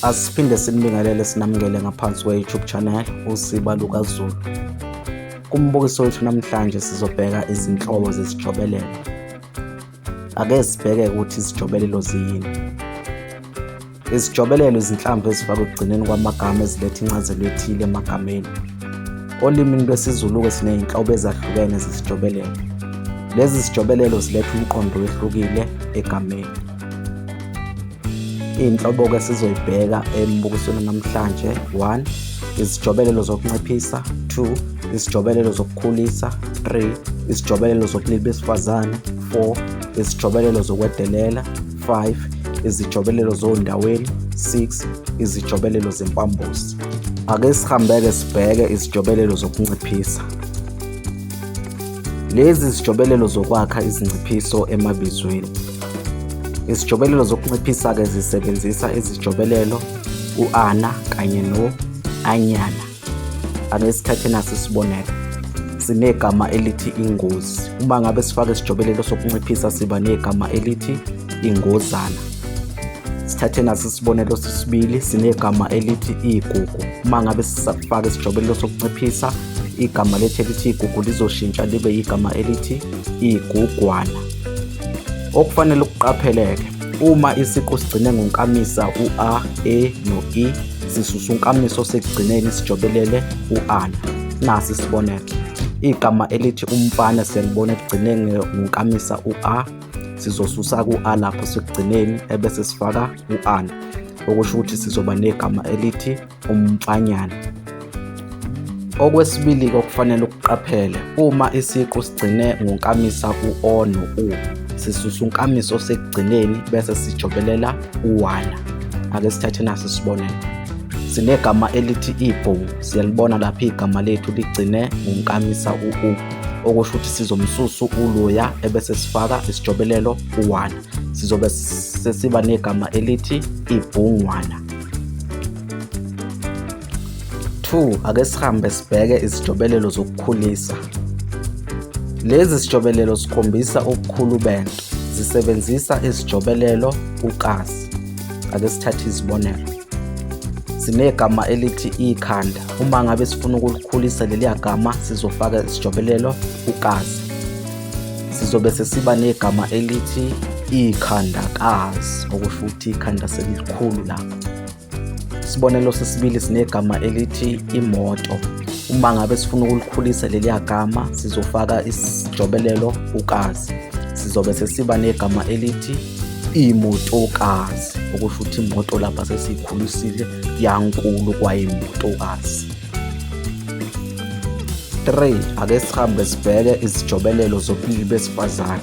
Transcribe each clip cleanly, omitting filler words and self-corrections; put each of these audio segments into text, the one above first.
Asiphinde sinibingelele sinamukele ngaphansi kwe-YouTube channel Usiba LukaZulu. Kumbukiso wethu namhlanje sizobheka izinhlobo zesijobelelo. Ake sibheke ukuthi izijobelelo ziyini. Izijobelelo izinhlamvu ezifakwa ekugcineni kwamagama eziletha incazelo ethile emagameni. Olimini lwesiZulu-ke siney'nhlobo ezahlukene zesijobelelo. Lezi zijobelelo ziletha umqondo owehlukile egameni. Iy'nhlobo-ke sizoyibheka embukisweni namhlanje 1 izijobelelo zokunciphisa 2 izijobelelo zokukhulisa 3 izijobelelo zobulili besifazane 4 izijobelelo zokwedelela 5 izijobelelo zondaweni 6 izijobelelo zempambosi. Ake sihambeke sibheke izijobelelo zokunciphisa. Lezi zijobelelo zokwakha izinciphiso emabizweni. Izijobelelo zokunciphisa-ke zisebenzisa izijobelelo u-ana kanye no-anyana. Ake sithathe nasi isibonelo. Sinegama elithi ingozi. Uma ngabe sifaka isijobelelo sokunciphisa siba negama elithi ingozana. Sithathe nasi isibonelo sesibili, sinegama elithi igugu. Uma ngabe sifaka isijobelelo sokunciphisa igama lethu elithi igugu lizoshintsha libe igama elithi igugwana. Okufanele ukuqapheleke uma isiqu sigcine ngonkamisa u-a, e no-i, sisusa unkamiso osekugcineni sijobelele u-ana. Nasi isibonelo, igama elithi umfana siyalibona ekugcineni ngonkamisa u-a, sizosusa ku-a lapho sekugcineni ebese sifaka u-ana, okusho ukuthi sizoba negama elithi umfanyana. Okwesibili-ke okufanele ukuqaphele, uma isiqu sigcine ngonkamisa u-o no-u, sisusa unkamisa osekugcineni bese sijobelela u-wana. Ake sithathe nasi isibonelo. Sinegama elithi ibhungu, siyalibona lapha igama lethu ligcine ngonkamisa u-u, okusho ukuthi sizomsusa u-loya ebese sifaka isijobelelo u-wana. Sizobe sesiba negama elithi ibhungwana. 2 ake sihambe sibheke izijobelelo zokukhulisa. Lezi zijobelelo zikhombisa ubukhulu bento. Zisebenzisa izijobelelo ukazi. Ake sithathe izibonelo. Sinegama elithi ikhanda. Uma ngabe sifuna ukulikhulisa leliya gama sizofaka isijobelelo ukazi. Sizobe sesiba negama elithi ikhandakazi, okusho ukuthi ikhanda selilikhulu lapho. Isibonelo sesibili sinegama elithi imoto. Uma ngabe sifuna ukulikhulisa leliya gama sizofaka isijobelelo ukazi. Sizobe sesiba negama elithi imotokazi, okusho ukuthi imoto lapha sesiyikhulisile yankulu kwayimotokazi. 3 ake sihambe sibheke izijobelelo zobulili besifazane.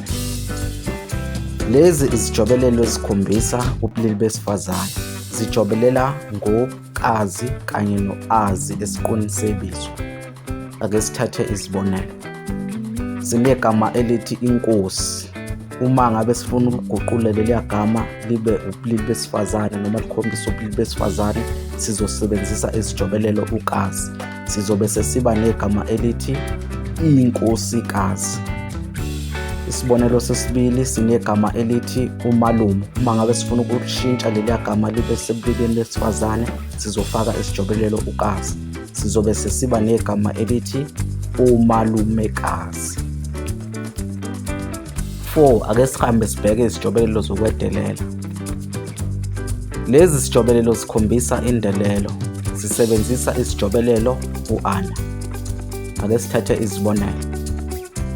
Lezi izijobelelo ezikhombisa ubulili besifazane zijobelela ngokazi kanye no-azi esiqwini sebizo. Ake sithathe izibonelo. Sinegama elithi inkosi. Uma ngabe sifuna ukuguqula leliya gama libe ubulili besifazane noma likhombise ubulili besifazane, sizosebenzisa isijobelelo ukazi. Sizobe sesiba negama elithi inkosikazi. Isibonelo sesibili sinegama elithi umalume. Uma ngabe sifuna ukushintsha leliya gama libe sebulilini lesifazane, sizofaka isijobelelo ukazi. Sizobe sesiba negama elithi umalumekazi. 4 ake sihambe sibheke izijobelelo zokwedelela. Lezi zijobelelo zikhombisa indelelo. Zisebenzisa isijobelelo u-ana. Ake sithathe izibonelo.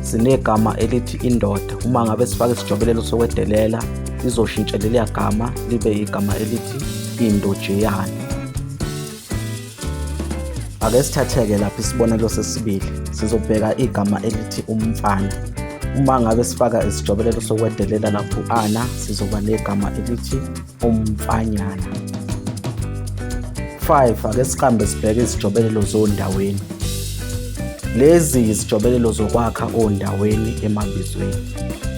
Sinegama elithi indoda. Uma ngabe sifaka isijobelelo sokwedelela, lizoshintsha leliya gama libe igama elithi indojeyane. Ake sithatheke lapha isibonelo sesibili. Sizobheka igama elithi umfana. Uma ngabe sifaka isijobelelo sokwedelela lapho u-ana, sizoba negama elithi umfanyana. 5 ake sihambe sibheke izijobelelo zondaweni. Lezi izijobelelo zokwakha ondaweni emabizweni.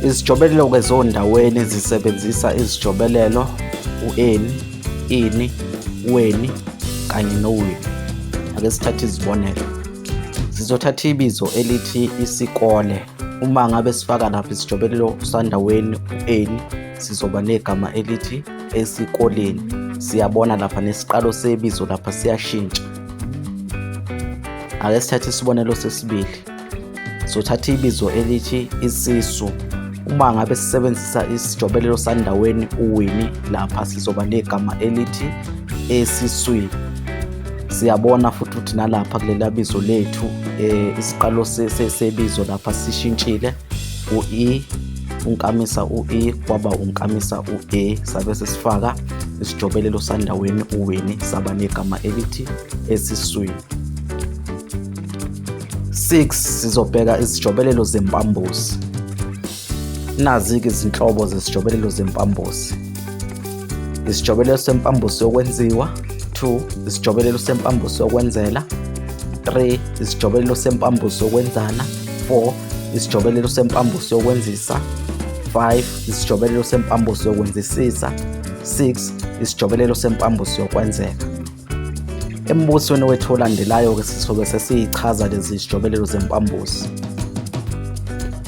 Izijobelelo-ke zondaweni zisebenzisa izijobelelo u-eni, ini, weni kanye nowini. Ake sithathe izibonelo. Sizothatha ibizo elithi isikole. Uma ngabe sifaka lapha isijobelelo sandaweni u-eni, sizoba negama elithi esikoleni. Siyabona lapha nesiqalo sebizo lapha siyashintsha. Ake sithathe isibonelo sesibili. Sothatha ibizo elithi isisu. Uma ngabe sisebenzisa isijobelelo sandaweni uwini lapha sizoba negama elithi esiswini. Siyabona futhi ukuthi nalapha kulela bizo lethu isiqalo sebizo lapha sishintshile, u-e unkamisa u-e kwaba unkamisa u-e, sabe sesifaka isijobelelo sandaweni uwini, saba negama elithi esiswini. 6 sizobheka izijobelelo zempambosi. Nazi-ke izinhlobo zesijobelelo zempambosi. Isijobelelo sempambosi yokwenziwa, 2 isijobelelo sempambosi yokwenzela, 3 isijobelelo sempambosi yokwenzana, 4 isijobelelo sempambosi yokwenzisa, 5 isijobelelo sempambosi yokwenzisisa, 6 isijobelelo sempambosi yokwenzeka. Embusweni wethu olandelayo-ke sizobe sesiyichaza lezi zijobelelo zempambosi.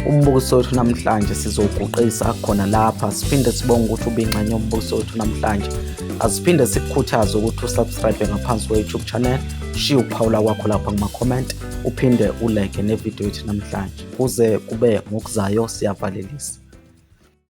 Umbukiso wethu namhlanje sizowuguqisa khona lapha, siphinde sibonge ukuthi ubingxenye yombukiso wethu namhlanje. Asiphinde sikukhuthaze ukuthi usubscribe ngaphansi kwe-YouTube channel, ushiye ukuphawula kwakho lapha kuma-comment, uphinde ulike nevidiyo yethu namhlanje. Kuze kube ngokuzayo, siyavalelisa.